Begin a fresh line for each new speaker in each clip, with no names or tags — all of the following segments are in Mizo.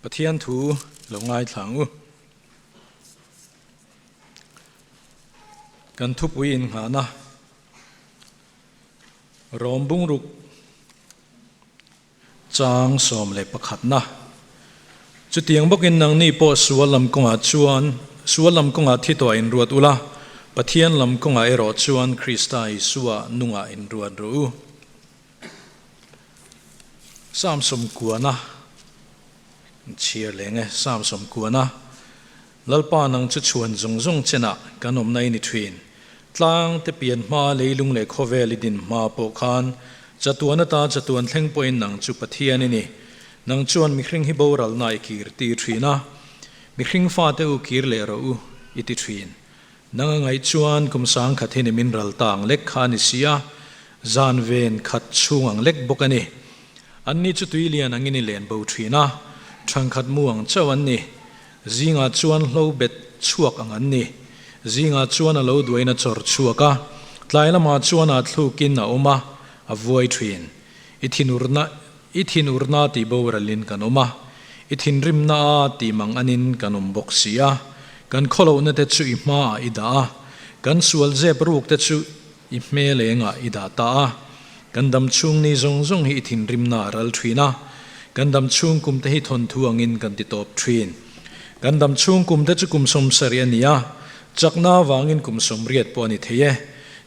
Pathian thu lo ngaithla ang u. Kan thupui innghahna Rom bungruk chang 11na. Chutiang bawkin nangni pawh sual lam kawngah chuan sual lam kawngah thi tawh inruat ula, Pathian lam kawngah erawh chuan Krista Isua nungah inruat rawh u. Psalm 90 chhiar leng e, Psalm 90, Lalpa nang chu chhuan zawng zawng chenah kan awmna i ni thin. Tlang te pian hma leilung leh khawvel i din hma pawh khan chatuan ata chatuan thleng pawhin nang chu Pathian i ni. Nang chuan mihring hi boralna i kir ti thin a, mihring fate u kir leh rawh u i ti thin. Nang a ngaih chuan kum sangkhat hi ni min ral ta ang lek kha a ni si a, zan ven khat chhung ang lek bawk a ni. Anni chu tui lian angin i len bo thin a, thangkhat mu ang chauh an ni. Zingah chuan hlo bet chhuak ang an ni. Zingah chuan a lo duain a chawr chhuak a, tlai lamah chuan a thlukin a awm a, a vuai thin. I thinurna, i thinurna tih boralin kan awm a, i thinrimna a tih mang anin kan awm bawk si a. Kan khawlohna te chu i hmaah i dah a, kan sual zep ruk te chu i hmel engah i dah ta a. Kan dam chhung ni zawng zawng hi i thinrimna a ral thin a, kan dam chhung kum te hi thawnthu angin kan ti tawp thin. Kan dam chhung kum te chu kum 70 a ni a, chakna avangin kum 80 pawh a ni thei e.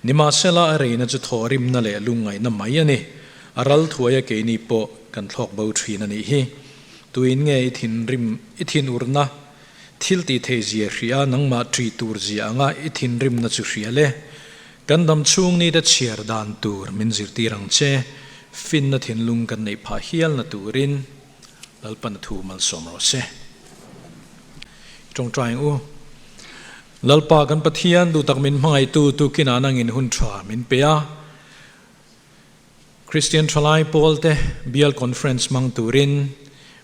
Nimahsela a reina chu thawhrimna leh lungngaihna mai a ni. A ral thuai a keini pawh kan thlawk bo thin a nih hi. Tuin nge i thinrim, i thinurna thil tih theih zia hria, nangmah ṭi tur zia anga i thinrimna chu hria le. Kan dam chhung ni te chhiar dan tur min zirtir ang che, finna thinlung kan neih phah hialna turin Lalpana thu malsawm rawh se. I tawngtai ang u. Lalpa kan Pathian duhtak min hmangaihtu tukinah nangin hun tha min pe a. Kristian thalai pawlte Bial Conference hmang turin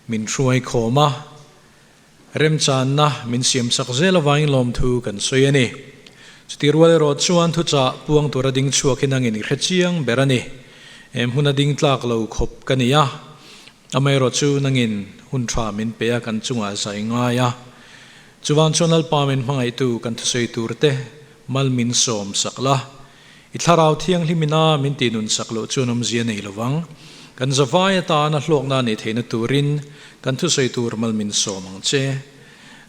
min hruai khawm a. Remchanna min siamsak zel avangin lawmthu kan sawi a ni. Chuti rual erawh chuan thuchah puang tura ding chhuak hi nangin i hre chiang ber a ni. He hmuna ding tlak lo khawp ka ni a, amaherawh chu nangin hun tha min pe a kan chungah zai ngai a. Chuvang chuan Lalpa min hmangaihtu kan thusawi turte mal min sawm sak la. I thlarau thianghlimina min tihnun sak loh chuan awmzia nei lovang. Kan zavai atana hlawkna nei theihna turin kan thusawi tur mal min sawm ang che.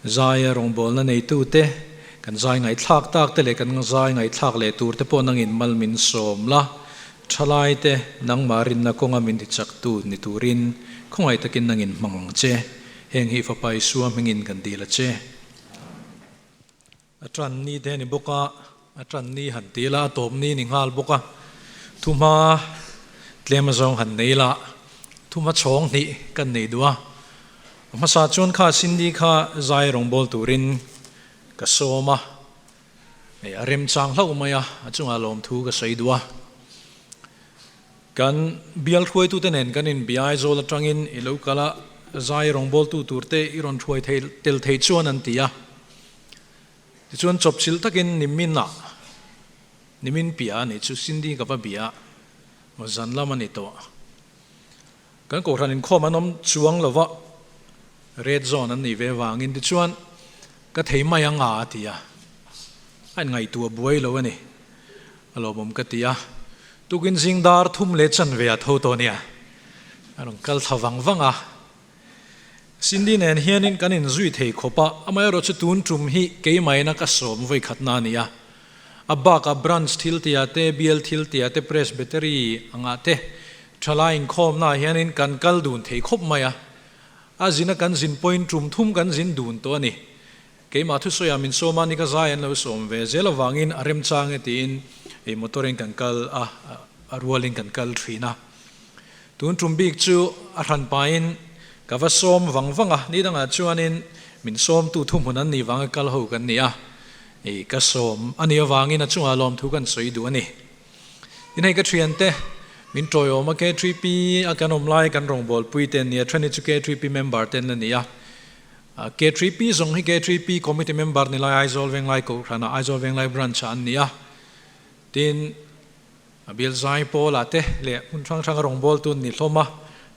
Zaia rawngbawlna neitute, kan zai ngaihthlak tak te leh kan zai ngaihthlak leh tur te pawh nangin mal min sawm la. Thalaite, nangmah rinna kawnga min tichaktu ni turin khawngaih takin nangin hmang ang che. Heng hi Fapa Isua hmingin kan dil a che. A ṭan ni te a ni bawk a, a ṭan ni han ti ila, a tawp ni ni nghal bawk a, thuma tlem azawng han nei ila, thuma chhawng hnih kan nei duh a, a hmasa chuan kha Cindy kha zai rawngbâwl turin ka sawm a, hei a remchang hlauh mai a, a chungah lawmthu ka sawi duh a. Kan bial hruaitute nen kan inbia Aizawl atangin i lo kal a, zai rawngbawltu turte i rawn hruai thei tel thei chuan an ti a. Tichuan chawpchilh takin niminah, nimin piah a nih chu Cindy ka va bia a, maw zan lam a ni tawh. Kan kohhran inkhawm an awm chuang lo va, red zone an nih ve avangin tichuan ka thei mai ang a a ti a, a inngaihtuah buai lo a ni. A lawmawm ka ti a, tukin zing dar thum leh chanve ah tho tawh nia, a rawn kal thla vang vang a. Cindy nen hianin kan inzui thei khawp a, amaherawh chu tun tum hi keimaina ka sawm vawi khatna a ni a. A bakah branch thil tia te, bial thil tia te, presbytery angah te, thalai inkhawmnaah hianin kan kal dun thei khawp mai a. A zina kan zin pawhin tum thum kan zin dun tawh a ni. Keimah thusawiah min sawm a, ni ka zai an lo sawm ve zel avangin a remchang e tiin ei motor in kan kal a, a rualin kan kal thin a. Tun tum bik chu a hran pahin ka va sawm vang vang a, ni dangah chuanin min sawmtu thuhmun an nih vanga kal ho kan ni a, ei ka sawm a nih avangin a chungah lawmthu kan sawi duh a ni. Tin hei ka thiante min tawiawm a K3P a kan awm lai kan rawngbawlpui te an ni a, then hi chu K3P member te an la ni a. K3P zawng hi K3P Committee member ni lai Aizawl Venglai Kohhranah Aizawl Venglai Branch-ah an ni a. Tin, a bial zai pawlah te leh hmun hrang hranga rawngbawltu an ni hlawm a.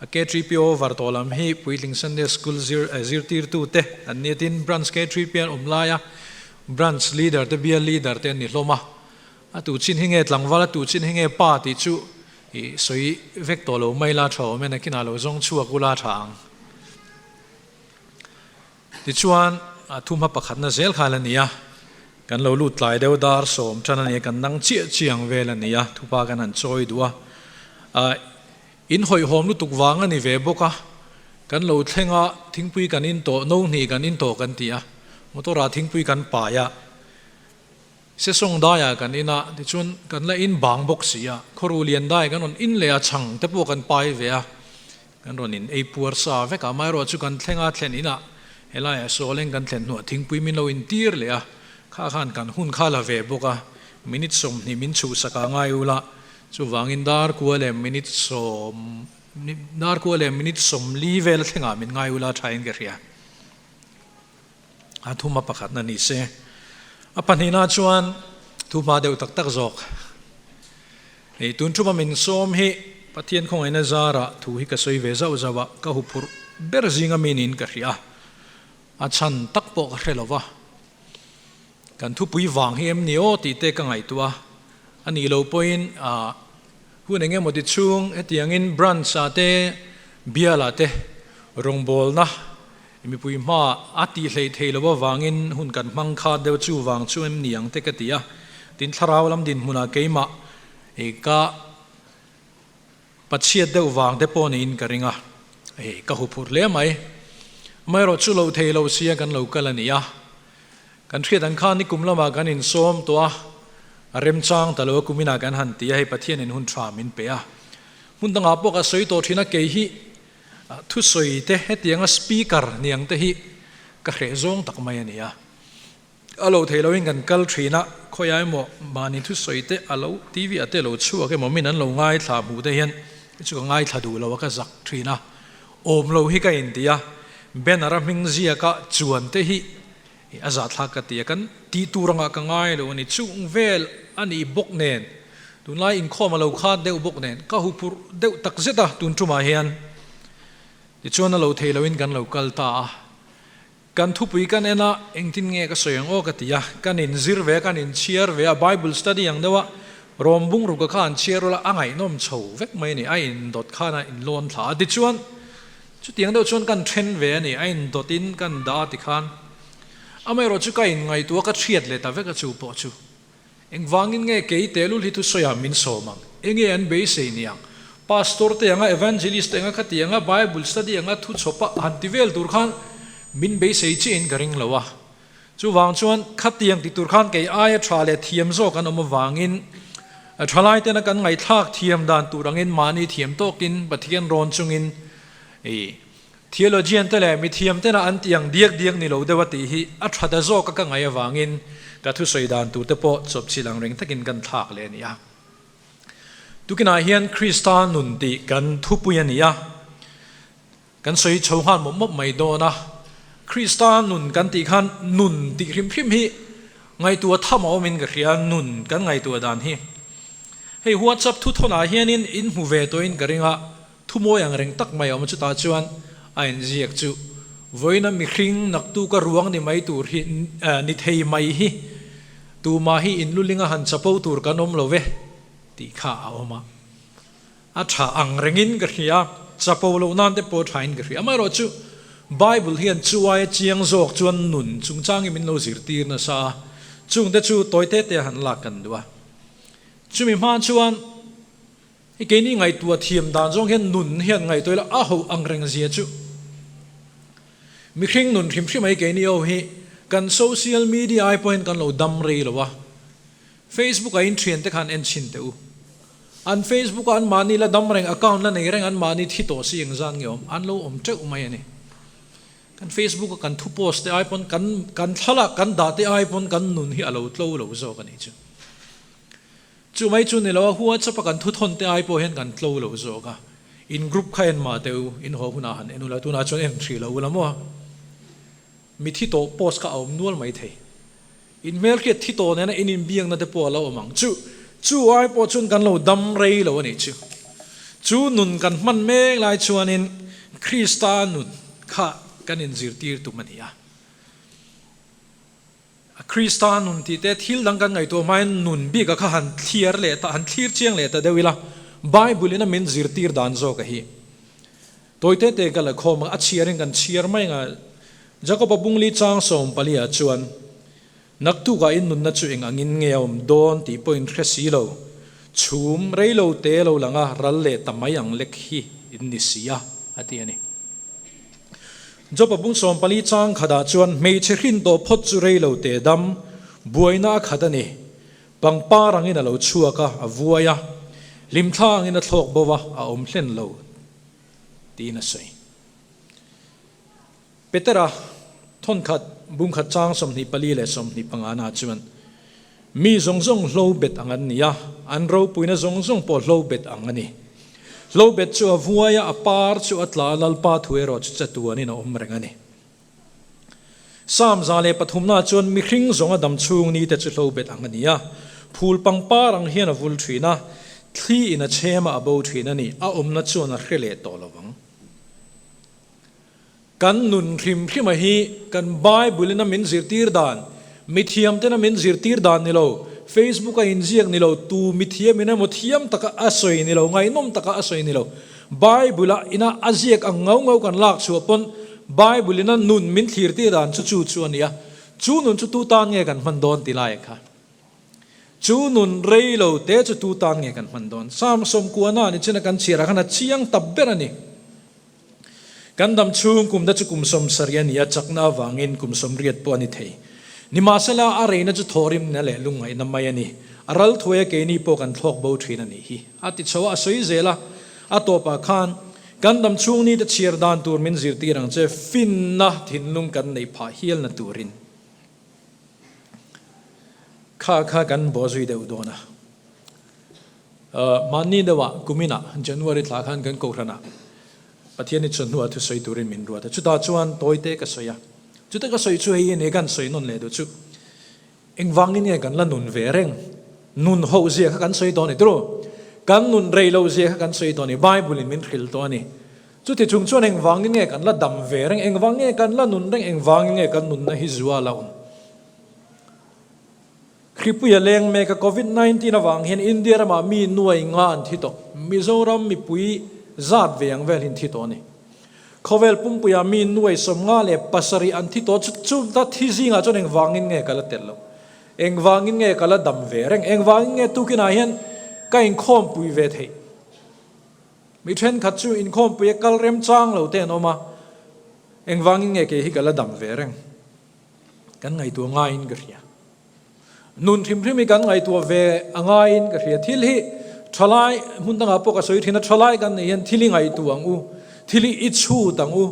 A K3P over tawh lam hi Puitling Sunday School zir zirtirtute an ni a, tin Branch K3P an awm laia Branch Leader te Bial Leader te an ni hlawm a. A tu chin hi nge tlangval, a tu chin hi nge pa tih chu i sawi vek tawh lo mai la tha awm e, nakinah lo zawng chhuak ula tha ang. Tichuan, a thumha pakhatna zel kha la ni a, kan lo lut tlai deuh dar sawm tan a ni a, kan dang chiah chiang vel a ni a, thupa kan han chawi duh a. Ah, in hawihhawm lutuk vang a ni ve bawk a, kan lo thleng a, thingpui kan in tawh, no hnih kan in tawh kan ti a, motor ah thingpui kan pai a, Sesawng daiah kan in a, tichuan kan la in bang bawk si a, khawru lian dai kan rawn in leh a, chhang te pawh kan pai ve a, kan rawn in ei puar sa vek a, amaherawh chu kan thleng a, thlen inah helaiah Sawleng kan thlen hnuah thingpui min lo in tir leh a, kha khan kan hun kha la ve bawk a, minute 20 min chhuhsak a ngai ula, chuvangin dar kua leh minute sawm, dar kua leh minute 40 vel thlengah min ngai ula thain ka hria. A thuma pakhatna ni se. A pahnihna chuan thu hma deuh tak tak zawk. Hei tun thuma min sawm hi Pathian khawngaihna zarah thu hi ka sawi ve zauh zauh a, ka huphurh ber zinga mi niin ka hria. A chhan tak pawh ka hre lo va. Kan thupui vang hi em ni aw tih te ka ngaihtuah a. A nih loh pawhin hun eng emaw ti chhung hetiangin branch ah te, bial ah te rawngbawlna Mipui hma a tih hleih theih loh avangin hun kan hmang kha deuh chu vang chu em ni ang te ka ti a, tin thlarau lam dinhmunah keimah i ka pachhiat deuh vang te pawh niin ka ring a, hei ka huphurh hle mai. Amaherawh chu loh theih loh sia kan lo kal a ni a, kan hriat ang khan nikum lamah kan insawm tawh a, a remchang ta lo a kuminah kan han ti a, hei Pathianin hun tha min pe a. Hmun dangah pawh ka sawi tawh thin a, kei hi Thusawi te hetianga speaker niang te hi ka hreh zawng tak mai a ni a. A lo thei loin kan kal thin a, khawiah emaw mahni thusawi te a lo TV ah te lo chhuak emaw min an lo ngaithla hmuh te hian chu ka ngaithla duh lo a, ka zak thin a. Awm lo hi ka inti a, banner a hming ziaka chuan te hi a zahthlak ka ti a, kan tih tur angah ka ngai lo a ni. Chung vel a nih bawk nen, tunlai inkhawm a lo khat deuh bawk nen, ka huphurh deuh tak zet a tun tumah hian. Tichuan a lo thei loin kan lo kal ta a, kan thupui kan en a, engtin nge ka sawi ang aw ka ti a, kan inzir ve a, kan inchhiar ve a, Bible study ang deuh a, rawm bungruka kha an chhiar ula a ngaihnawm chho vek mai a ni, a indawt khan a inlawn thla a. Tichuan. Chutiang deuh chuan kan then ve a ni, a indawtin kan dah a tikhan amaherawh chu ka inngaihtuah ka hriat leh ta vek a chu pawh chu. Engvangin nge kei tehlul hi thusawiah min sawm ang? Enge an beisei ni ang? Pastor te anga, Evangelist te anga, khati anga, Bible study anga thu chhawpa han ti vel tur khan min beisei chiahin ka ring lo a. Chuvang chuan khatiang ti tur khan kei aia tha leh thiam zawk an awm avangin thalai tena kan ngaihthlak thiam dan tur angin mahni thiam tawkin Pathian rawn chungin i theologian te leh mithiam tena an tih ang diak diak ni lo deuh a tih hi a tha ta zawk a ka ngaih avangin ka thusawi dan tur te pawh chawpchilh ang reng takin kan thlak leh a ni a. Tukinah hian Krista nun tih kan thupui a ni a. Kan sawi chho nghal mawp mawp mai dawn a, Krista nun kan tih khan nun tih hrim hrim hi ngaihtuah tham a awmin ka hria, nun kan ngaihtuah dan hi. Hei WhatsApp thuthawnah hianin in hmu ve tawhin ka ring a, thumawi ang reng tak mai a awm a, chutah chuan a inziak chu vawiina mihring naktuka ruang ni mai tur hi ni thei mai hi tumah hi inlulinga han chapo tur kan awm lo ve tih kha a awm a. A tha ang rengin ka hria, chapo loh nan te pawh thain ka hria. Amaherawh chu Bible hian chu aia chiang zawk chuan nun chungchangin min lo zirtir nasa a, chungte chu tawi te te a han lak kan duh a. Chumi hma chuan hei keini ngaihtuah thiam dan zawng hian nun hian ngaihtuah ila a ho ang reng zia chu mihring nun hrim hrim mai keini ho hi kan social media ai pawhin kan lo dam rei lo a, Facebook ah in thiante khan en chhin teh u. An Facebook a an mahni la dam reng, account la nei reng, an mahni thi tawh si engzan nge awm, an lo awm teuh mai a ni. Kan Facebook a kan thu post te ai pawn, kan kan thlalak kan dah te ai pawn kan nun hi a lo tlo lo zawk a nih chu. Chu mai chu ni lo a, WhatsApp a kan thu thawn te ai pawh hian kan tlo lo zawk a. In group kha en mah teh u, in haw hunah han en ula, tunah chuan en hrih lo ula maw? Mi thi tawh post kha a awm nual mai thei. In hmelhriat thi tawh nena in inbiakna te pawh a lo awm ang chu. Chu ai pawh chuan kan lo dam rei lo a nih chu. Chu nun kan hman mek lai chuanin Krista nun kha kan inzirtir tum a ni a. Krista nun tih te thil dang kan ngaihtuah hmain nun bika kha han thliar leh ta, han thlir chiang leh ta deuh ila, Bible in a min zirtir dan zawk a hi. Tawi te te ka la khawm a, a chhiarin kan chhiar mai ang a. Jakob-a bungli chang 14 ah chuan, Naktukah in nunna chu eng angin nge a awm dawn tih pawh in hre si lo, chhum rei lo te lo lang a, ral leh ta mai ang lek hi in ni si a, a ti a ni. Job-a bung 14 chang khatah chuan hmeichhe hrin tawh phawt chu rei lo te dam, buaina a khat a ni. Pangpar angin a lo chhuak a, a vuai a, hlimthla angin a thlawk bo a, a awm hlen lo, tiin a sawi. Petera thawnkhat bungkhat chang 24 leh 25 na chuan, Mi zawng zawng hlo bet ang an ni a, an ropuina zawng zawng pawh hlo bet ang a ni. Hlo bet chu a vuai a, a par chu a tla a, Lalpa thu erawh chu chatuanin a awm reng a ni. Psalm 103 chuan mihring zawng a dam chhung nite chu hlo bet ang a ni a, phul pangpar ang hian a vul thin a, thli in a chhem a, a bo thin a ni, a awmna chuan a hre leh tawh lo vang. Kan nun hrim hrima hi kan Bible in a min zirtir dan, mithiam ten a min zirtir dan ni lo, Facebook a inziak ni lo, tu mithiam in emaw thiam taka a sawi ni lo, ngaihnawm taka a sawi ni lo, Bible a ina a ziak ang ngau ngau kan lak chhuah pawn Bible in a nun min thlirtir dan chu chu chu a ni a, chu nun chu tu tan nge kan hman dawn ti lai kha. Chu nun rei lo te chu tu tan nge kan hman dawn? Psalm 90 ni chin a kan chhiar ah khan a chiang ta ber a ni. Kan dam chhung kum te chu kum 70 a ni a, chakna avangin kum 80 pawh a ni thei. Nimahsela, a reina chu thawhrimna leh lungngaihna mai a ni. A ral thuaia keini pawh kan thlawk bo thin a nih hi. A ti chho a, a sawi zel a. A tawpah khan, kan dam chhung ni te chhiar dan tur min zirtir ang che, finna thinlung kan neih phah hialna turin. Kha kha kan bawh zui deuh dawn a. Mahni deuhah kuminah January thla khan kan kohhranah Pathian i chawhnuah thusawi turin min ruat a. Chutah chuan tawite ka sawi a. Chuta ka sawi chu hei hi nia kan sawi nawn leh duh chu. Engvangin nge kan la nun ve reng? Nun hoh zia kha kan sawi tawh a ni tiraw? Kan nun rei loh zia kha kan sawi tawh a ni. Bible in min hrilh tawh a ni. Chuti chung chuan engvangin nge kan la dam ve reng? Engvang nge kan la nun reng? Engvangin nge kan nunna hi zua la awm? Hripui a leng mek a, Covid 19 avang hian India ramah mi nuai nga an thi tawh. Mizoram mipui zat ve ang vel hi an thi tawh a ni. Khawvel pumpuiah mi nuai 57 an thi tawh. Chu chu ta thi zingah chuan engvangin nge ka la tel loh? Engvangin nge ka la dam ve reng? Engvangin nge tukinah hian ka inkhawmpui ve theih? Mi thenkhat chu inkhawmpui a kal remchang lo te an awm a, engvangin nge kei hi ka la dam ve reng? Kan ngaihtuah ngaiin ka hria. Nun hrim hrim hi kan ngaihtuah ve a ngaiin ka hria. Thil hi thalai, hmun dangah pawh ka sawi thin a, thalai kan neih hian thil hi ngaihtuah ang u, thil hi i chhut ang u,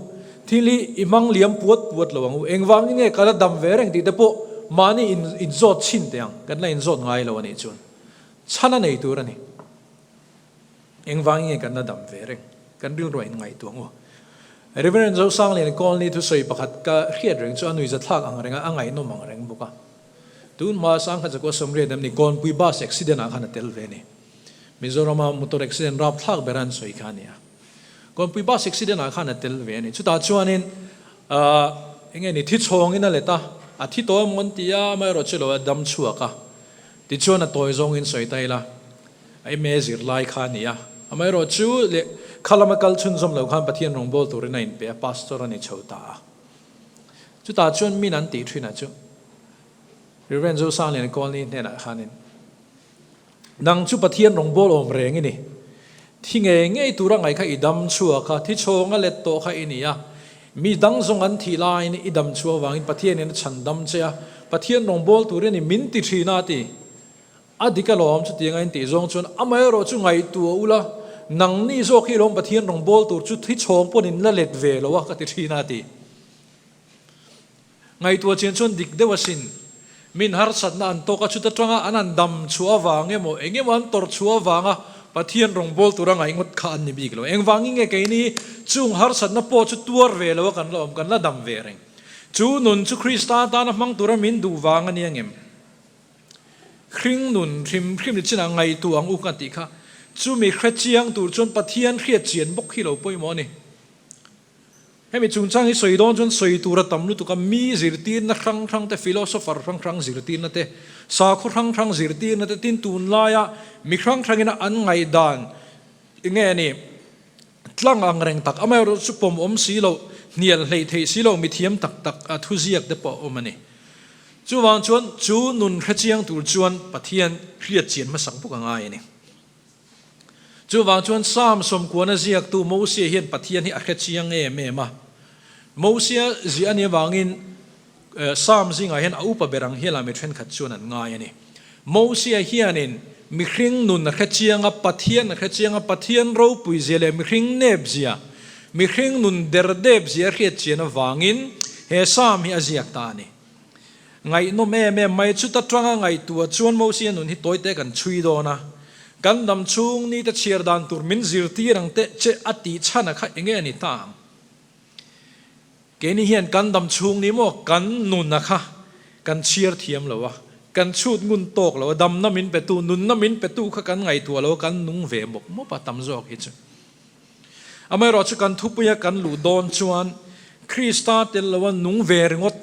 thil hi i hmang liam puat puat lo ang u. Engvangin nge ka la dam ve reng tih te pawh mahni inzawt chhin teh ang, kan la inzawt ngai lo a nih chuan chhan a nei tur a ni. Engvangin nge kan la dam ve reng? Kan rilruah in ngaihtuah ang u. Reverend Zosanglian Colney thusawi pakhat ka hriat reng chu a nuihzathlak ang reng a, a ngaihnawm ang reng bawk a. Tun hma Sangha Chakua 80 em ni Kawnpui bus accident ah khan a tel ve a ni. Mizorama motor accident rapthlak ber an sawi kha a ni a. Kawnpui bus accident ah khan a tel ve a ni. Chutah chuanin eng nge ni thichhawngin a let a, a thi tawh emaw an ti a, amaherawh chu lo a dam chhuak a. Tichuan a tawi zawngin sawi ta ila. MA zirlai kha a ni a, amaherawh chu leh kha lama kal chhunzawm lo khan Pathian rawngbâwl turin a inpe a, Pastor a ni chho ta a. Chutah chuan min an tih thinah chu Rev. Zosanglian Colney hnenah khanin, Nang chu Pathian rawngbâwl awm reng i ni. Thi ngei ngei tura ngaih kha i dam chhuak a, thi chhawnga let tawh kha i ni a. Mi dang zawng an thih laiin i dam chhuah avangin Pathianin a chhan dam che a, Pathian rawngbâwl turin i min ti thin a, a ti. A dik alawm chutiang a intih zawng chuan amaherawh chu ngaihtuah ula, nangni zawk hi lawm Pathian rawngbâwl tur chu thi chhawng pawn in la let ve lo a ka ti thin a ti. Ngaihtuah chian chuan dik deuh asin. Min harsatna an tawk a chuta tanga an han dam chhuah avang emaw eng emaw an tawrh chhuah avanga Pathian rawngbâwl tura ngaih ngawt kha an ni bik lo. Engvangin nge keini chung harsatna pawh chu tuar ve lo a kan la awm, kan la dam ve reng. Chu nun chu Krista tana hmang tura min duh vang a ni angem? Hring nun hrim hrim ni chinah ngaihtuah ang u ka tih kha. Chumi hre chiang tur chuan Pathian hriat chian bawk hi lo pawimawh a ni. Hemi chungchang hi sawi dawn chuan sawi tur a tam lutuk a, mi zirtirna hrang hrang te, philosopher hrang hrang zirtirna te, sakhaw hrang hrang zirtirna te, tin tunlaia mi hrang hrangina an ngaihdan enge a ni, tlang ang reng tak, amaherawhchu chu pawm awm si lo, hnial hleih theih si lo, mithiam tak tak a thuziak te pawh a awm a ni. Chuvang chuan chu nun hrechiang tur chuan Pathian hriatchian hmasak bawk a ngai a ni. Chuvang chuan Psalm sawmkuana ziaktu Mosia hian Pathian hi a hre chiang em em a. Mosia ziah a nih avangin Psalm zingah hian a upa ber ang hiala mi thenkhat chuan an ngai a ni. Mosia hianin mihring nun a hre chiang a, Pathian a hre chiang a, Pathian ropui zia leh mihring nep zia, mihring nun der dep zia a hriat chian avangin he Psalm hi a ziak ta a ni. Ngaihnawm em em mai, chuta tanga ngaihtuah chuan Mosia nun hi tawite kan chhui dawn a, kan dam chhung nite chhiar dan tur min zirtir ang teh che a tih chhan a kha enge a ni ta ang? Keini hian kan dam chhung ni maw kan nun a kha kan chhiar thiam lo a, kan chhut ngun tawk lo a, damna min petu, nunna min petu kha kan ngaihtuah lo a, kan nung ve mawp mawp a tam zawk hi chu. Amaherawh chu kan thupuia kan luh dawn chuan Krista tel loa nung ve ringawt,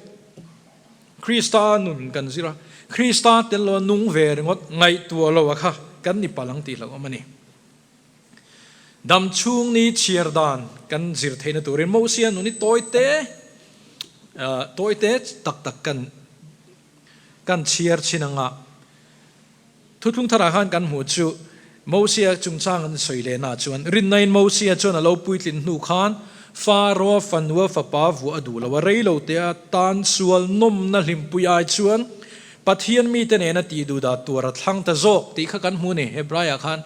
Krista nun kan zir a, Krista tel loa nung ve ringawt ngaihtuah loa kha kan ni palh ang tih hlauhawm a ni. Dam chhung ni chhiar dan kan zir theihna turin Mosia nun hi tawite, tawite tak tak kan kan chhiar chin anga. Thuthlung tharah khan kan hmuh chu Mosia chungchang an sawi lehna chuan rinnain Mosia chuan a lo puitlin hnu khan Faro fanua fapa vuah a duh lo a, rei lo te a tan sual nawmna hlimpui ai chuan Pathian mite nena tih duhdah tuar a thlang ta zawk tih kha kan hmu a ni Hebraiah khan.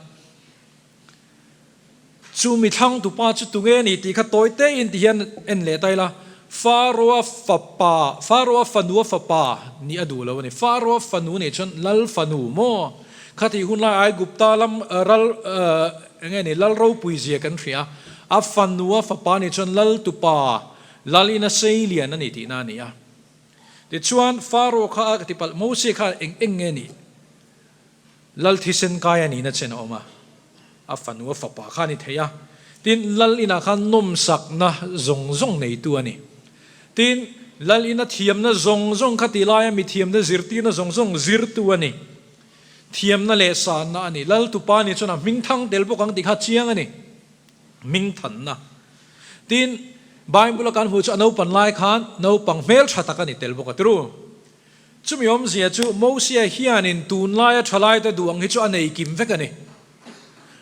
Chu mi thlangtupa chu tunge ni tih kha tawi tein ti hian en leh ta ila, Faroa fapa, Faroa fanua fapa nih a duh lo a ni. Faroa fanu nih chuan lal fanu maw? Khatih hun lai Aigupta lam ral eng nge ni lal ropui zia kan hria a, a fanua fapa nih chuan lal tupa, lal ina sei lian a ni tihna a ni a. Tichuan Faroa kha a ti palh, Mosia kha eng eng nge ni? Lal thisen kai a nihna chen a awm a, a fanu a fapa kha a ni thei a. Tin, Lal inah khan nawmsakna zawng zawng neitu a ni. Tin, Lal ina thiamna zawng zawng kha ti laia mi thiamna zirtirna zawng zawng zirtu a ni. Thiamna leh sanna a ni. Lal tupa ni chuan a hming thang tel bawk ang tih kha chiang a ni. Hming thanna. Tin, Bible-a kan hmuh chu a naupan lai khan naupang hmeltha tak a ni tel bawk a tiru. Chumi awmzia chu Mosia hianin tunlaia thalaite duh ang hi chu a nei kim vek a ni.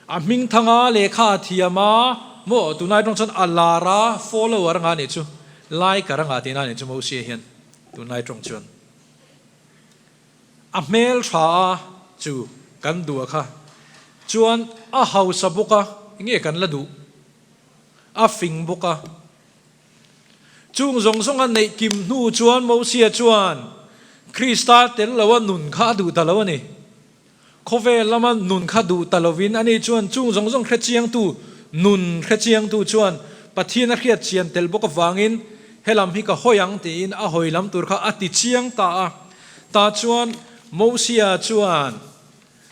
A hmingthanga lehkha a thiam a, maw tunlai tawng chuan a lar a, follower anga a nih chu, liker anga tihna a nih chu Mosia hian tunlai tawng chuan. A hmel tha a chu kan duh a kha chuan a hausa bawk a, nge kan la duh? A fing bawk a. Chung zawng zawng a neih kim hnu chuan Mosia chuan Krista tel loa nun kha a duh ta lo a ni. Khawvel lama nun kha duh ta lovin ani chuan chung zawng zawng hrechiangtu, nun hrechiangtu chuan Pathian a hriat chian tel bawk avangin helam hi ka hawi ang tiin a hawi lam tur kha a ti chiang ta a. Tah chuan Mosia chuan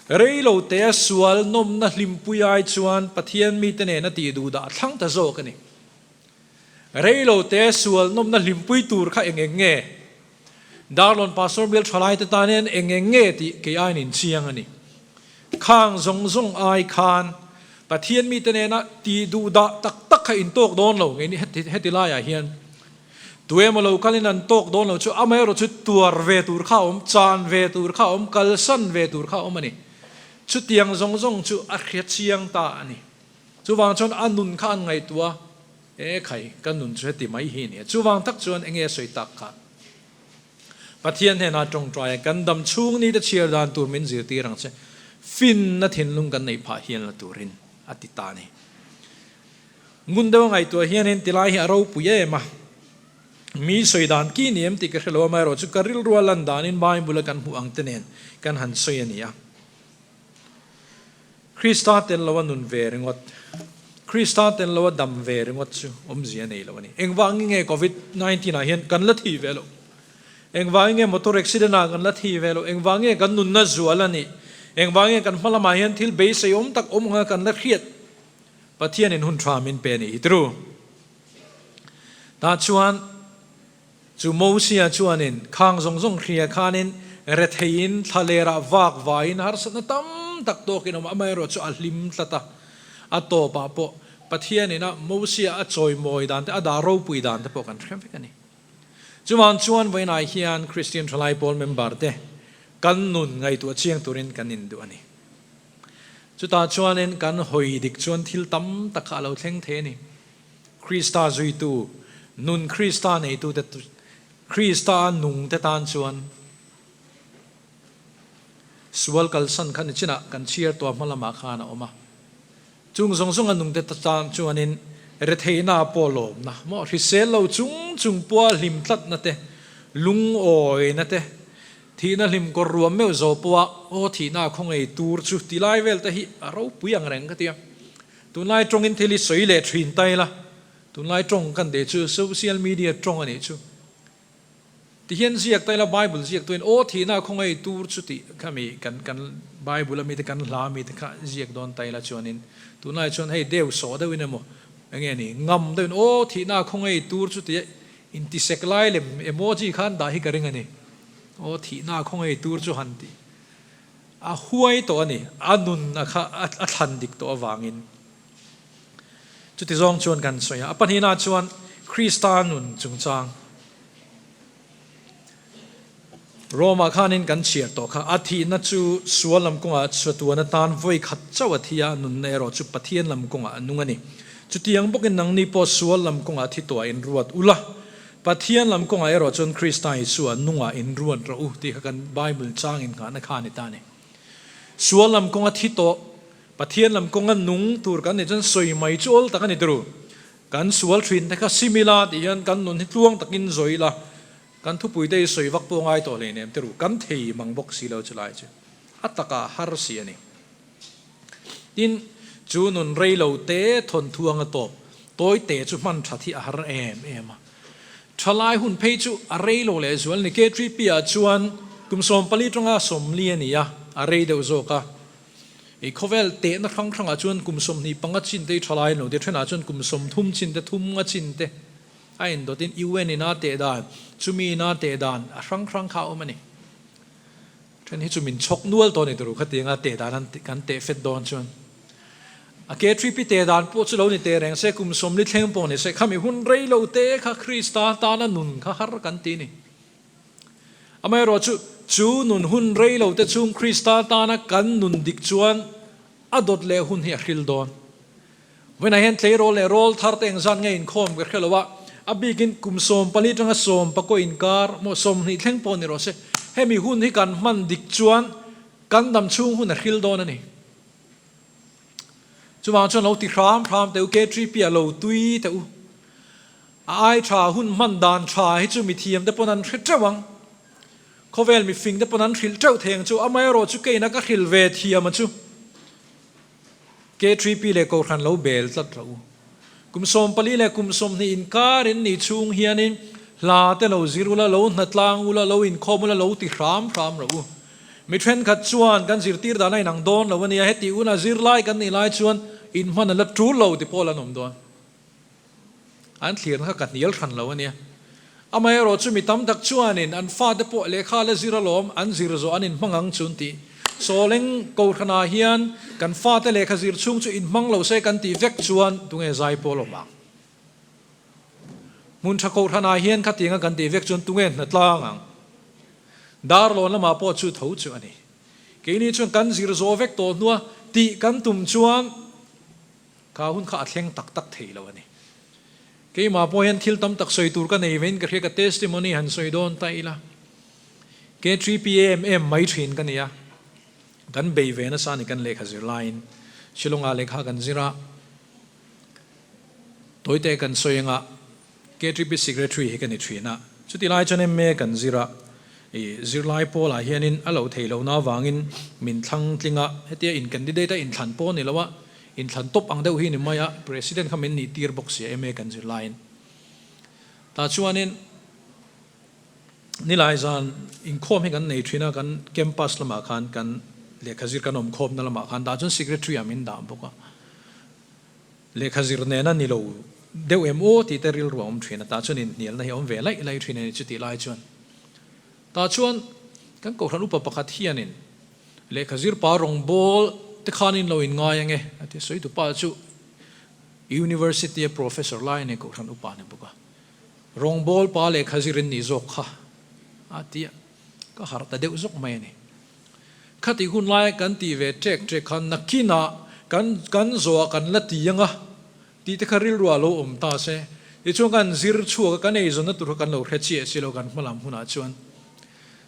rei lo tea sual nawmna hlimpui ai chuan Pathian mite nen a tih duh dah thlang ta zawk a ni. Rei lo te sual nawmna hlimpui tur kha eng eng nge? Darlawn Pastor Bial Thalai te tan hian eng eng nge tih kei aiin in chiang a ni. Khang zawng zawng ai khan Pathian mite nena tih duh dah tak tak kha in tawk dawn lo ngei ni heti laiah hian tuemaw lo kalin an tawk dawn lo chu amaherawh chu tuar ve tur kha a awm, chan ve tur kha a awm, kalsan ve tur kha a awm a ni. Chutiang zawng zawng chu a hria chiang ta a ni. Chuvang chuan a nun kha an ngaihtuah a, E khai, ka nun chu heti mai hi nia. Chuvang tak chuan enge a sawi tak kha? Pathian hnenah tawngtai a, kan dam chhung ni te chhiar dan tur min zirtir ang che, finna thinlung kan neih phah hian la turin a ti ta a ni. Ngun deuh a ngaihtuah hianin tilai hi a ropui em a, mi sawi dan ki ni em tih ka hre lo, amaherawh chu ka rilrua lan danin Bible a kan hmuh ang te nen kan han sawi a ni a. Krista tel loa nun ve ringawt, Krista tel loa dam ve ringawt chu awmzia a nei lo a ni. Engvangin nge Covid 19 ah hian kan la thi ve loh? Engvangin nge motor accident ah kan la thi ve loh? Engvangin nge kan nunna zual a nih? Engvangin kan hma lamah hian thil beisei awm tak awm anga kan la hriat Pathianin hun tha min pe a nih hi tru. Tah chuan chu Mosia chuanin khang zawng zawng hria khanin retheiin thlalerah vak vaiin harsatna tam tak tawkin awm amaherawh chu a hlim tlat a. A tawpah pawh Pathianin a Mosia a chawimawi dan te a dah ropui dan te pawh kan hre vek a ni. Chuvang chuan vawiinah hian Kristian Thalai Pawl member te kan nun ngaihtuah chiang turin kan induh a ni. Chutah chuanin kan hawi dik chuan thil tam tak kha a lo thleng thei a ni. Krista zuitu, nun Krista neitute, Krista nungte tan chuan sual kalsan kha nichinah kan chhiar tuah hma lamah khan a awm a. Chung zawng zawng a nungte tan chuanin retheihna pawh lawmna maw hrisel lo chung chung pawha hlim tlatna te, lungawina te, Thihna hlim kawr ruam meuh zawh pawha aw thihna a khawngei tur chu ti lai vel te hi a ropui ang reng ka ti a. Tunlai tawngin thil hi sawi leh thin ta ila, tunlai tawng kan tih chu social media tawng a nih chu. Ti hian ziak ta ila Bible ziak tuin aw thihna a khawngei tur chu tih kha mi kan kan Bible ami te kan hla ami te kha ziak dawn ta ila chuanin tunlai chuan hei deu sawh deuhin emaw enge ni ngam deuhin aw thihna a khawngei tur chu tih intisek lai lem emoji khan dah hi ka ring a ni. Aw thihna khawngaih tur chu han tih a huai tawh a ni, a nun a kha a thlan dik tawh avangin. Chuti zawng chuan kan sawi a, a pahnihna chuan Krista nun chungchang. Rome-ah khanin kan chhiar tawh kha, a thihna chu sual lam kawngah chatuan atan vawi khat chauh a thi a, nunna erawh chu Pathian lam kawngah a nung a ni. Chutiang bawkin nangni pawh sual lam kawngah thi tawhah inruat ula, Pathian lam kawngah erawh chuan Krista Isua nungah in ruat rawh u tih kha kan Bible chang in nghahna kha a ni ta a ni. Sual lam kawnga thi tawh, Pathian lam kawnga nung tur kan nih chuan sawi mai chu awl tak a ni turu. Kan sual thin te kha sim ila tih hian kan nun hi tluang takin zawi ila, kan thupui te hi sawi vak pawh ngai tawh hleinem turu, kan thei mang bawk si lo chulai chu a takah har si a ni. Tin, chu nun rei lo te thawnthu anga tawp tawi te chu hman that hi a har em em a. Thalai hun phei chu a rei lo leh zual ni. K3P ah chuan kum 14 tanga 40 a ni a, a rei deuh zawk a. I khawvel tehna hrang hrangah chuan kum 25 chin te hi thalai an lo ti a, thenah chuan kum 30 chin te, thum nga chin te a indawtin UN in a teh dan, chumi in a teh dan a hrang hrang kha a awm a ni. Then hi chu min chhawk nual tawh a ni turu khatianga teh dan an kan teh fet dawn chuan a ke thripi teh dan pawh chu lo ni teh reng se kum 40 thleng pawh ni se khami hun rei lo te kha Krista tana nun kha har kan ti ni. Amaherawh chu chu nun hun rei lo te chung Krista tana kan nun dik chuan a dawt leh hun hi a hril dawn. Vawiinah hian tleirawl leh rawl thar te engzat nge inkhawm ka hre lo a, a bikin kum 14 atanga 19 inkar maw 20 thleng pawh ni rawh se, hemi hun hi kan hman dik chuan kan dam chhung hun a hril dawn a ni. Chuvang chuan lo ti hram hram teh u, K3P ah lo tui teh u. A ai tha hun hman dan tha hi chu mithiam te pawn an hre teuh ang. Khawvel mifing te pawn an hrilh teuh thei ang chu, amaherawh chu keina ka hrilh ve thiam a chu. K3P leh Kohhran lo bel tlat rawh u. Kum 14 leh kum 20 inkar in nih chhung hianin hla te lo zir ula, lo hnatlang ula, lo inkhawm ula, lo ti hram hram rawh u. Mi thenkhat chuan kan zirtir dan a inang dawn lo a nia, heti una zirlai kan nih lai chuan inhman a la tul lo ti pawl an awm dawn. An thlirna kha ka hnial hran lo a nia. Amaherawh chu mi tam tak chuanin an fate pawh lehkha la zir alawm, an zir zawh an inhmang ang chu an ti. Sawleng Kohhranah hian kan fate lehkha zir chhung chu inhmang lo se kan tih vek chuan tunge zai pawl awm ang? Hmun tha Kohhranah hian khatianga kan tih vek chuan tunge hna tlang ang? Darlawn lamah pawh chu tho chu a ni. Keini chuan kan zir zawh vek tawh hnua tih kan tum chuan Kha hun kha a thleng tak tak thei lo a ni. Keimah pawh hian thil tam tak sawi tur ka nei vein ka hria, ka testimony han sawi dawn ta ila. K3P em em mai thin ka ni a, kan bei ve nasa a ni kan lehkha zir laiin. Shillong-ah lehkha kan zir a, tawite kan sawi anga K3P Secretary hi ka ni thin a, chuti lai chuan MA kan zir a, i zirlai pawlah hianin a lo theih lohna avangin min thlang tling a, hetia in candidate a inthlan pawh ni lo a, inthlan tawp ang deuh hi ni mai a, President kha min nih tir bawk sia MA kan zir laiin. Tah chuanin nilai zan inkhawm hi kan nei thin a, kan campus lamah khan kan. Lehkha zir kan awm khawmna lamah khan dah chuan secretary ah min dah bawk a. Lehkha zir nena ni lo deuh em aw tih te rilru a awm thin a, tah chuan inhnialna hi a awm ve laih laih thin a ni chutih lai chuan. Tah chuan kan kohhran upa pakhat hianin lehkha zir pa rawngbawl te khan in lo inngai ange a ti a, sawitu pa chu University a professor lai a ni kohhran upa a ni bawk a, rawngbawl pa lehkha zir in nih zawk kha a ti a, ka harh ta deuh zawk mai a ni. Khati hun laia kan tih ve ṭek ṭek khan nakinah kan kan zawhah kan la ti ang a tih te kha rilru ah lo awm ta se. Tichuan kan zir chhuak a, kan eizawnna tur kha kan lo hre chiah si lo kan hmalam hunah chuan.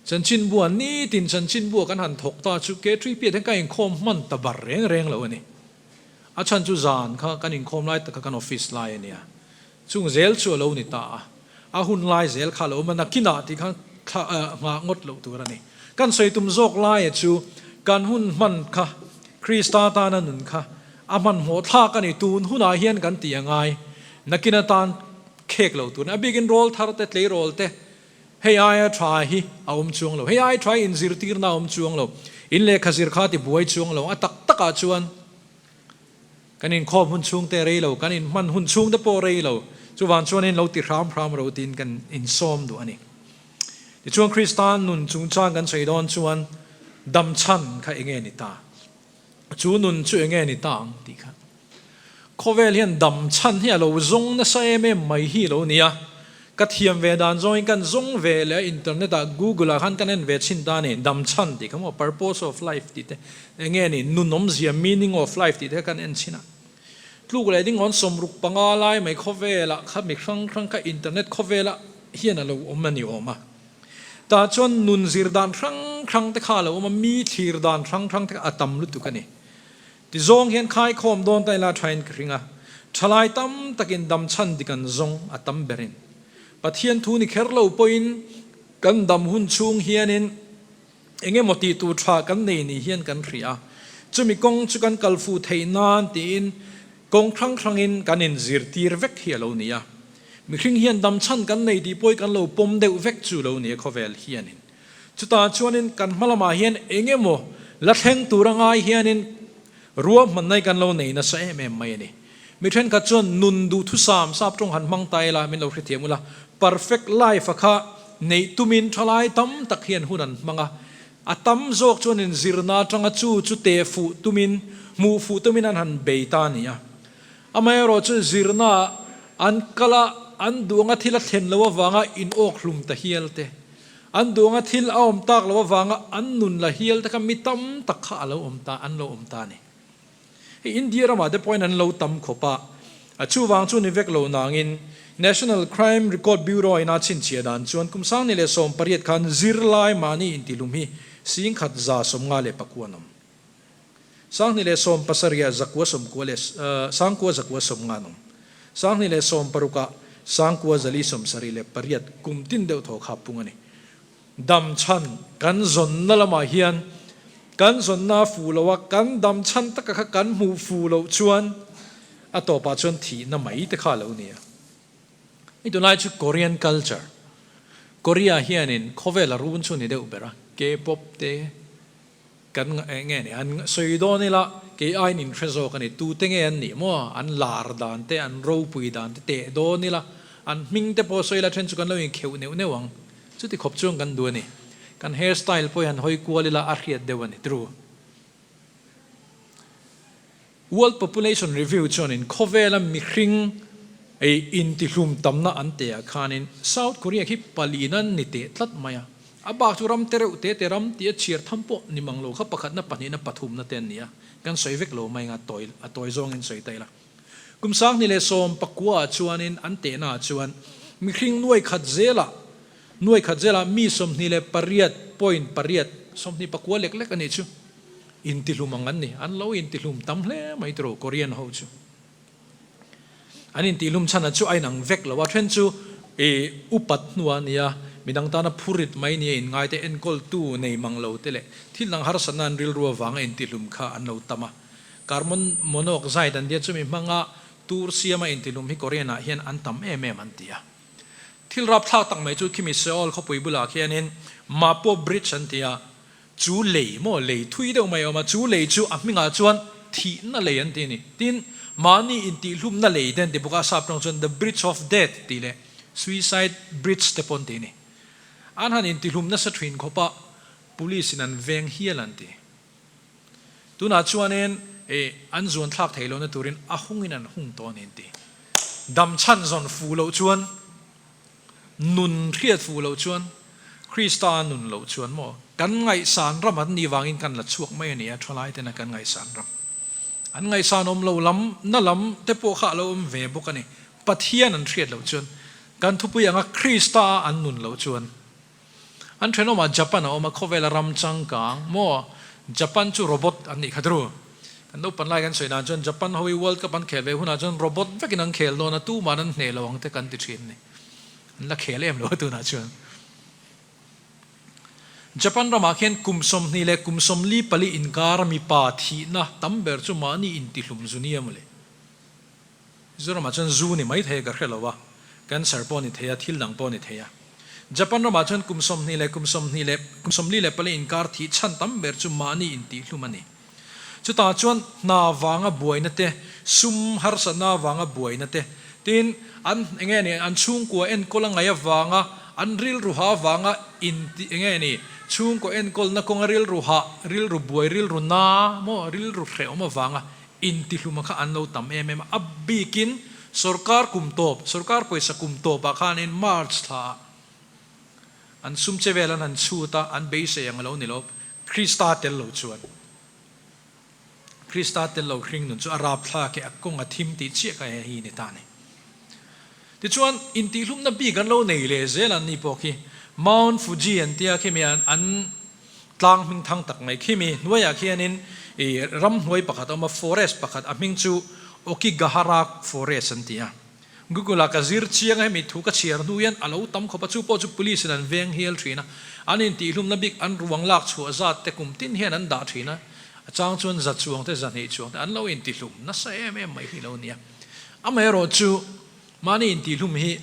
Chanchinbua nitin chanchinbua kan han thawk ta chu ke ṭui piah hian ka inkhawm hman ta bar reng reng lo a ni. A chhan chu zan kha kan inkhawm lai tak kha kan office lai a nia. Chung zel chu a lo ni ta a, a hun lai zel kha a lo awm a, nakinah tih khan thla nghah ngawt loh tur a ni. Kan sawi tum zawk laia chu kan hun hman kha, Krista tana nun kha a hmanhmawh thlak a ni, tun hunah hian kan tih a ngai, nakin atan khek lo tur a ni. A bikin rawl thar te, tleirawl te, hei aia tha hi a awm chuang lo, hei aia tha hi inzirtirna a awm chuang lo, in lehkha zir kha ti buai chuang lo, a tak takah chuan Kan inkhawm hun chhungte rei lo, kan inhman hun chhungte pawh rei lo, chuvang chuanin lo ti hram hram ro tiin kan insawm duh a ni. Tichuan Krista nun chungchang kan sawi dawn chuan dam chhan kha enge ni ta? Chu nun chu enge ni ta ang tih kha. Khawvel hian dam chhan hi a lo zawng nasa em em mai hi lo nia. Ka thiam ve dan zawngin kan zawng ve leh a internet ah google ah khan kan en ve chhin ta a ni, dam chhan tih kha maw purpose of life tih te enge ni nun awmzia meaning of life tih te kha kan en chhin a. Tluk leh ding awn 65 lai mai khawvel ah kha mi hrang hrang kha internet khawvel ah hian a lo awm a ni awm a. Tah chuan nun zir dan hrang hrang te kha a lo awm a, mi thlir dan hrang hrang te kha a tam lutuk a ni. Ti zawng hian khaikhawm dawn ta ila thain ka hring a, thalai tam takin dam chhan dik an zawng a tam berin. Pathian thu ni kher lo pawhin kan dam hun chhung hianin eng emaw tih tur tha kan nei ni hian kan hria a, chumi kawng chu kan kal fu theih nan tiin kawng hrang hrangin kan inzirtir vek hi a lo ni a. Mihring hian dam chhan kan nei tih pawhin kan lo pawm deuh vek chu lo ni a khawvel hianin. Chutah chuanin kan hma lamah hian eng emaw la thleng tur a ngai hianin ruahmanna hi kan lo nei nasa em em mai a ni. Mi thenkhat chuan nun duhthusam sap tawng han hmang ta ila min lo hrethiam ula, perfect life a kha neih tumin thalai tam tak hian hun an hmang a, a tam zawk chuanin zirna atanga chu chu te fuh tumin, hmuh fuh tumin an han bei ta a ni a. Amaherawh chu zirna an kal a, an duh anga thil a thlen loh avanga inawk hlum ta hial te, An duanga thil a awm tak loh avanga an nun la hial te kha mi tam tak kha a lo awm ta, an lo awm ta a ni. Hei India ramah te pawhin an lo tam khawp a, a chuvang chu ni vek lo nangin National Crime Record Bureau ina chhinchhiah dan chuan kum 2018 khan zirlai mahni intihlum hi 1194 an awm. 2017 ah 990 leh 990 an awm. 2016 ah 9478 kum tin deuh thaw kha pung a ni. Dam chhan kan zawnna lamah hian kan zawnna a fuh lo a, kan dam chhan taka kha kan hmuh fuh loh chuan a tawpah chuan thihna mai te kha a lo ni a. Hei tunlai chu Korean culture, Korea hianin khawvel a run chu ni deuh ber a, K-pop te, Kan nge ni? An sawi dawn ila kei aiin in hre zawk a ni. Tute nge an nih maw? An lar dan te, an ropui dan te teh dawn ila, an hming te pawh sawi ila then chu kan lo inkheuh neuh neuh ang. Chuti khawp chuan kan duh a ni. Kan hair style pawh hi han hawi kual ila a hriat deuh a ni. True. World Population Review chuanin khawvela mihring ei intihlum tamna an teh ah khanin South Korea khi paliin an ni teh tlat mai a. A bak chu ram te reuh te te ram tia chhiar tham pawh ni mang lo kha pakhatna pahnihna pathumna te an ni a, kan sawi vek lo mai nga tawi a tawi zawngin sawi ta ila. Kum 2019 ah chuanin an tehna ah chuan mihring nuai khat zelah nuai khat zelah mi 28.8, 29 lek lek a nih chu. Intihlum ang an ni. An lo intihlum tam hle mai tiraw Korean ho chu. An intihlum chhan a chu a inang vek lo a, then chu i upat hnua nia, midang tana phurit mai nia inngai te enkawltu nei mang lo te leh thil dang harsatna an rilru avanga intihlum kha an lo tam a. Carbon monoxide an tia chumi hmanga tur siama intihlum hi Korean ah hian an tam em em an ti a. Thil rapthlak tak mai chu khimi Seoul khawpui bulah khianin Mapo Bridge an ti a. Chu lei maw, lei thui deuh mai a awm a, chu lei chu a hmingah chuan thihna lei an ti a ni. Tin, mahni intihhlumna lei te an ti bawk a, sap tawng chuan the bridge of death tih leh suicide bridge te pawh an ti a ni. An han intihlum nasa thin khawp a, police in an veng hial an ti. Tunah chuanin eh an zuan thlak thei lohna turin a hungin an hung tawh a ni an ti. Dam chhan zawn fuh loh chuan, nun hriat fuh loh chuan, Krista nun loh chuan maw kan ngaihsan ram an nih vangin kan la chhuak mai a ni a, thalai tena kan ngaihsan ram. An ngaihsan awm lo lam na lam te pawh kha a lo awm ve bawk a ni. Pathian an hriat loh chuan, kan thupui anga Krista a an nun loh chuan, An thenawmah Japan a awm a, khawvela ram changkang maw? Japan chu robot an nih kha tru. Kan naupan lai kan sawi dan chuan Japan ho hi World Cup an khel ve hunah chuan robot vekin an khel dawn a, tuman an hneh lo ang te kan ti thin a ni. An la khel em lo a tunah chuan. Japan ramah khian kum 24 leh kum 44 inkar mipa thihna tam ber chu mahni intihlum zu nia mawle. Mizoramah chuan zu ni mai thei a ka hre lo a, cancer pawh ni thei a, thil dang pawh ni thei a. Japan ramah chuan kum 20 leh kum 20 leh kum 44 inkar thih chhan tam ber chu mahni intihhlum a ni. Chutah chuan hna vanga buaina te, sum harsatna vanga buaina te, tin an enge ni an chhungkua enkawl a ngaih avanga an rilru ha avanga inti enge ni chhungkaw enkawlna kawnga rilru hah, rilru buai, rilru na maw rilru hrehawm avanga Intihluma kha an lo tam em em a, a bikin sorkar kum tawp, sorkar pawisa kum tawpah khanin March thlaah an sum che vel an han chhut a, an beisei ang a lo ni lo, Krista tel lo chuan. Krista tel lo hring nun chu a rapthlak e, a kawng a thim tih chiah kha he hi ni ta a ni. Tichuan, intihlumna bik an lo nei leh zel an ni pawh khi Mount Fuji an tia khimi an Tlang hming thang tak mai khimi hnuaiah khianin i ramhnuai pakhat a awm a, forest pakhat a hming chu Okigahara forest an ti a. Google ah ka zir chiang a, hemi thu ka chhiar hnu hian a lo tam khawp a, chu pawh chu police in an veng hial thin a, an intihhlumna bik an ruang lak chhuah zat te kum tin hian an dah thin a, a chang chuan za chuang te 200 chuang te an lo intihlum nasa em em mai hi lo nia. Amaherawhchu mahni intihlum hi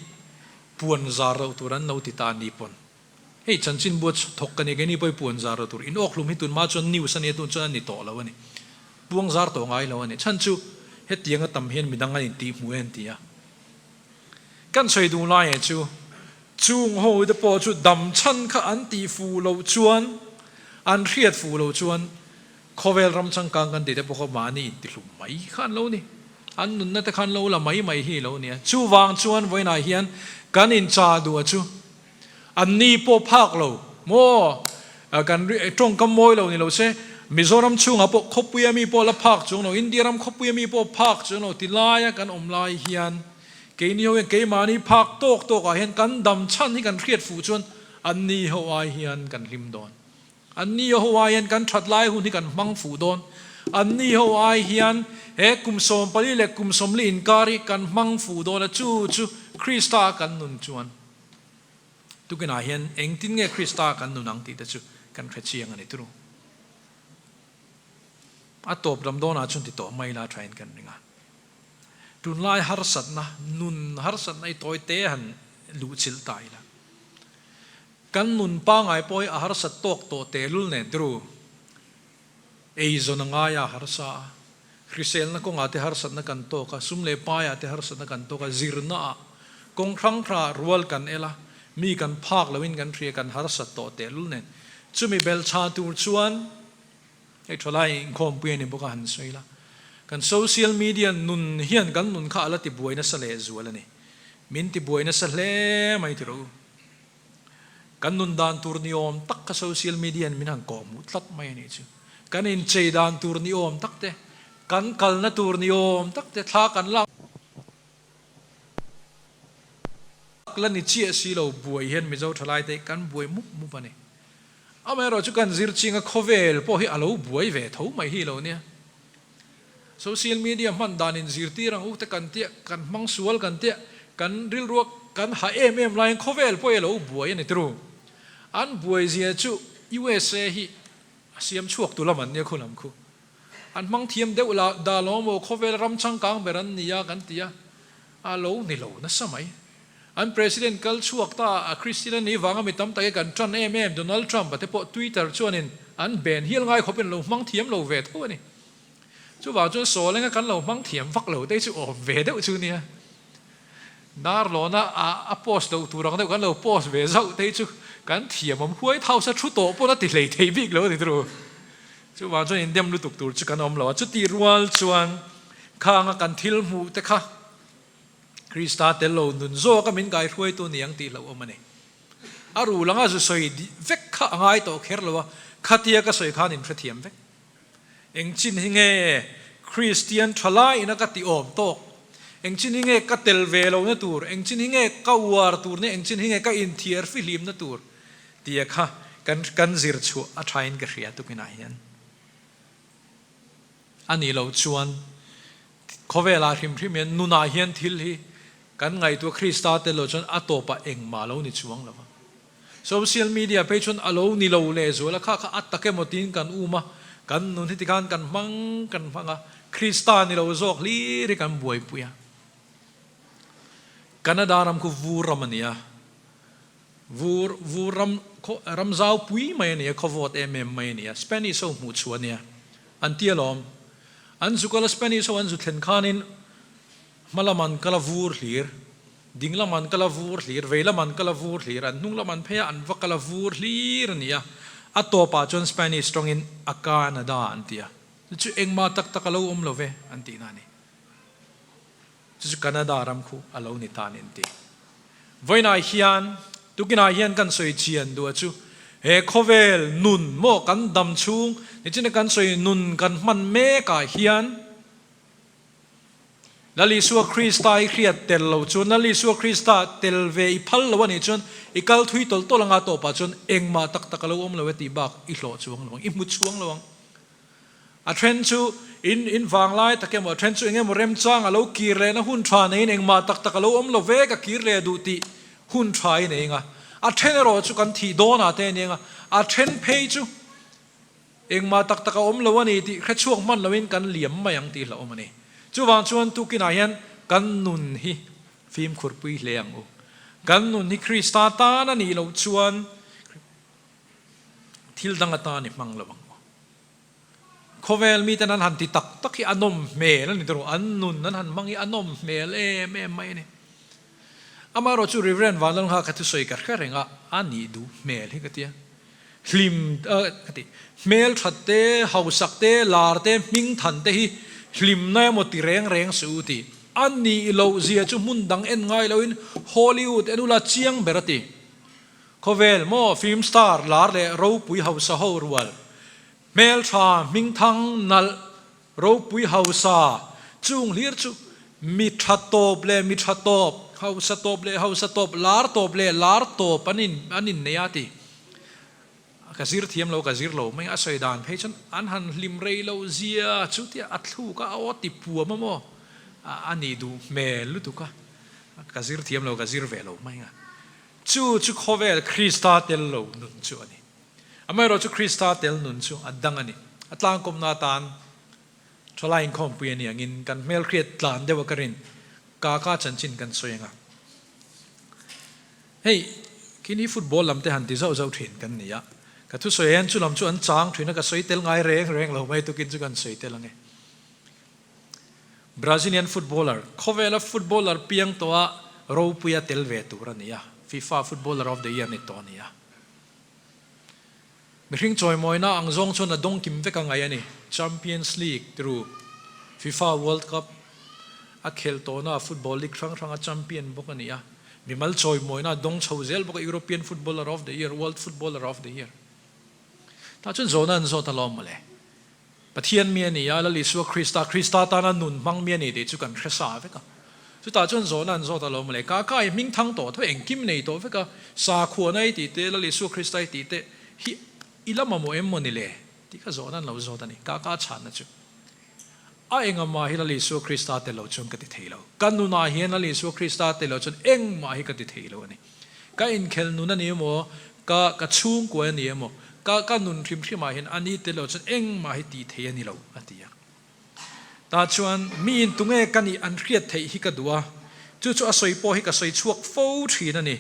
puan zar loh tur an lo ti ta ni pawn. Hei chanchin bua thawk ka ni, keini pawh hi puan zar lo tur. In awkhlum hi tunhma chuan news a nia, tun chuan a ni tawh lo a ni. Puang zar tawh ngai lo a ni. Chhan chu hetianga tam hian midang an intihhmuh e an ti a. Kan sawi duh lai e chu, chung ho te pawh chu dam chhan kha an tih fuh loh chuan, an hriat fuh loh chuan khawvel ram changkang kan tih te pawh kha mahni intihlum mai kha an lo ni. An nunna te kha an lo la mai mai hi lo nia. Chuvang chuan vawiinah hian kan inchah duh a chu. An ni pawh phak lo maw? Kan tawngkam mawi lo ni lo se, Mizoram chhungah pawh khawpuia mi pawh la phak chuang lo, India ram khawpuia mi pawh phak chuang lo ti laia kan awm lai hian keini ho hian keimahni phak tawk tawkah hian kan dam chhan hi kan hriat fuh chuan an ni ho ai hian kan hlim dawn. An ni ho ai hian kan that lai hun hi kan hmang fuh dawn. An ni ho ai hian he kum 14 leh kum 40 inkar hi kan hmang fuh dawn a, chu chu Krista kan nun chuan. Tukinah hian engtin nge Krista kan nun ang tih te chu kan hre chiang a ni turu. A tawp lam dawnah chuan ti tawh mai la thain kan ring a. Tunlai harsatna, nun harsatna i tawi te han luhchilh ta ila. Kan nun pangai pawh hi a harsat tawk tawh tehlul nen turu. Eizawn a ngai a harsa a, hriselna kawngah te harsatna kan tawk a, sum leh paiah te harsatna kan tawk a, zirnaah kawng hrang hrangah rual kan el a, mi kan phak loin kan hria kan harsat tawh tehlul nen. Chumi belchha tur chuan hei thalai inkhawmpui a ni bawk a han sawi la, kan social media nun hian kan nun kha a la tibuai nasa lehzual a ni. Min tibuai nasa hle mai tiraw u. Kan nun dan tur ni awm tak kha social media in min han kawh hmuh tlat mai a nih chu. Kan inchei dan tur ni awm tak te, kan kalna tur ni awm tak te, thla kan lak la ni chiah si lo buai hian Mizo thalai te kan buai mup mup a ni. Amaherawh chu kan zir chinga khawvel pawh hi a lo buai ve tho mai hi lo nia. Social media hman dan in zirtir ang u te kan tia, kan hmang sual kan tia, kan rilruak kan ha em em laiin khawvel pawh hi a lo buai a ni tru. An buai zia chu USA hi a siam chhuak tu lam an nia khu lam khu. An hmang thiam deuh la dah lo maw khawvel ram changkang ber an nia kan tia, a lo ni lo nasa mai. An President kal chhuak ta a Christian a nih vanga mi tam tak hi kan tan em em Donald Trump a te pawh Twitter chuanin. An ben hial ngai khawpin lo hmang thiam lo ve tho a ni. Chuvang chuan Sawlenga kan lo hmang thiam vak lo te chu awm ve deuh chu nia. Darlawna a post loh tur ang deuh kan lo post ve zauh te chu kan thiam awm White House a thu tawh pawn a ti hlei thei bik lo a ni turu. Chuvang chuan indem lutuk tur chu kan awm lo a. Chuti rual chuan khanga kan thil hmuh te kha Krista tel lo nun zawka min kaihruaitu ni ang tih hlauhawm a ni. A rul anga zu sawi vek kha a ngai tawh kher lo a, khatia ka sawi khan in hrethiam vek. Eng chin hi nge Kristian tha laiin a ka ti awm tawk? Eng chin hi nge ka tel ve lohna tur? Eng chin hi nge ka uar tur nia? Eng chin hi nge ka inthiar fihlimna tur? Tia kha kan kan zir chhuah a thain ka hria tukinah hian. A nih loh chuan khawvelah hrim hrim hian nunah hian thil hi kan ngaihtuah Krista tel loh chuan a tawpah engmah lo ni chuang lo va. Social media phei chuan a lo ni lo lehzual a, kha kha a tak emaw tiin kan um a, kan nun hi tikhan kan hmang kan hmang a, Krista ni lo zawk hlir hi kan buaipui a. Canada ram khu vur ram a ni a, vur vur ram khaw ram zau pui mai a ni a, khaw vawt em em mai a ni a, Spanish ho hmuh chhuah a nia, an ti alawm. An zu kal a, Spanish ho an zu thlen khanin hma lam an kal a vur hlir, ding lam an kal a vur hlir, vei lam an kal a vur hlir, an hnung lam an phei a, an va kal a vur hlir a ni a. A tawpah chuan Spanish tawngin a Canada an ti a, chu chu engmah tak tak a lo awm lo ve an tihna a ni. Chu chu Canada ram khu a lo ni ta nen ti. Vawiinah hian, tukinah hian kan sawi chian duh a chu, he khawvel nun maw kan dam chhung, nichina kan sawi nun kan hman mekah hian Lal Isua Krista i hriat tel lo chuan, Lal Isua Krista tel ve i phal lo a nih chuan i kal thui tawlh tawlh anga tawpah chuan engmah tak tak a lo awm lo e tih bak i hlawh chuang lo ang, i hmu chuang lo ang. A then chu in in vanglai tak emaw, a then chu eng emaw remchang a lo kir lehna hun tha neiin engmah tak tak a lo awm lo ve ka kir leh duh tih hun tha in eng a. A then erawh chu kan thih dawnah te a ni ang a, a then phei chu engmah tak tak a awm lo a ni tih hrechhuak hman loin kan liam mai ang tih hlauhawm a ni. Chuvang chuan tukinah hian kan nun hi fimkhurpui hle ang u. Kan nun hi Krista tan a nih loh chuan Thil dang atan i hmang lo ang maw? Khawvel miten an han ti tak tak hi a nawm hmel a ni tawh, an nun an han hmang hi a nawm hmel em em mai a ni. Amaherawh chu Reverend Vanlalngha kha thusawi ka hre reng a, a nih duh hmel hi ka tia. Hlim ka ti, hmel that te, hausak te, lar te, hming than te hi hlimna emaw ti reng reng suh u ti. A nih loh zia chu hmun dang en ngai loin Hollywood en ula chiang ber a ti. Khawvel maw film star lar leh ropui hausa ho rual, hmeltha hmingthang nalh ropui hausa chung hlir chu mi tha tawp leh mi tha tawp, hausa tawp leh hausa tawp, lar tawp leh lar tawp an in an innei a ti. Ka zir thiam lo ka zir lo mai a sawi dan phei chuan an han hlim rei lo zia chu tia a thluk a a aw ti puam a maw a nih duh hmel lutuk a, ka zir thiam lo ka zir ve lo mai a. Chu chu khawvel Krista tel lo nun chu a ni. Amaherawh chu Krista tel nun chu a dang a ni. A tlangkawmna atan thalai inkhawmpui a ni angin kan hmelhriat tlan deuh a ka rin Kaka chanchin kan sawi ang a. Hei, khini football lam te han ti zauh zauh thin kan ni a. Ka thusawi hian chu lam chu an chang thin a, ka sawi tel ngai reng reng lo mai tukin chu kan sawi tel ang e. Brazilian footballer, khawvela footballer piang tawha ropuia tel ve tur a ni a, FIFA Footballer of the Year ni tawh a ni a. Mihring chawimawina ang zawng chuan a dawng kim vek a ngaih a ni. Champions League through FIFA World Cup a khelh tawhna football league hrang hranga champion bawk a ni a. Mimal chawimawina a dawng chho zel bawk a, European Footballer of the Year, World Footballer of the Year. Tah chuan zawhna an zawt alawm mawle. Pathian mi a ni a, Lal Isua Krista, Krista tana nun hmang mi a ni tih chu kan hre sa vek a. Chutah chuan zawhna an zawt a lo mawle, Ka ka i hming thang tawh tho, engkim nei tawh vek a, sakhuana i tih te, Lal Isua Krista i tih te hi i la mamawh em maw ni le? tih kha zawhna an lo zawt a ni. Ka ka chhanna chu a engahmah hi Lal Isua Krista tel lo chuan ka ti thei lo. Ka nunah hian Lal Isua Krista tel lo chuan engmah hi ka ti thei lo a ni. Ka inkhel nun a ni emaw, ka ka chhungkua a ni emaw, ka ka nun hrim hrimah hian a ni tel lo chuan engmah hi tih theih a ni lo, a ti a. Tah chuan miin tunge ka nih an hriat theih hi ka duh a, chu chu a sawi pawh hi ka sawi chhuak fo thin a ni.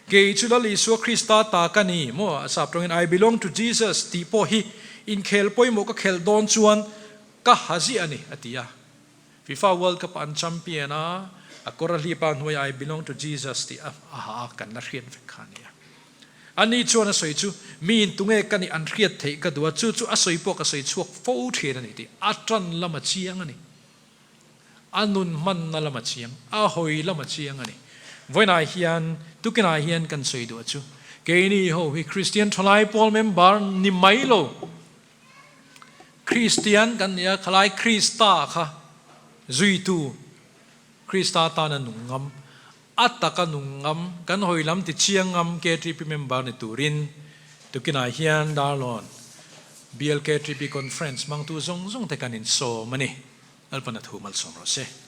Kei chu Lal Isua Krista ta ka ni maw? A sap tawngin I belong to Jesus tih pawh hi inkhel pawimawh ka khelh dawn chuan ka ha ziah a ni, a ti a. FIFA World Cup ah an champion a, a kawr a hlip a hnuaiah I belong to Jesus tih a ha a, kan la hriat vek kha a ni a. Ani chuan a sawi chu, Miin tunge ka nih an hriat theih ka duh a, chu chu a sawi pawh ka sawi chhuak fo thin a ni tih a tan lam a chiang a ni. A nun hmanna lam a chiang, a hawi lam a chiang a ni. Vawiinah hian, tukinah hian kan sawi duh a chu, keini ho hi Kristian thalai pawl member ni mai lo, Kristian kan ni a, khalai Krista kha zuitu, Krista tana nung ngam, a taka nung ngam, kan hawi lam ti chiang ngam KTP member ni turin tukinah hian Darlawn BLKTP Conference hmangtu zawng zawng te kan insawm a ni. Lalpana thu malsawm rawh se.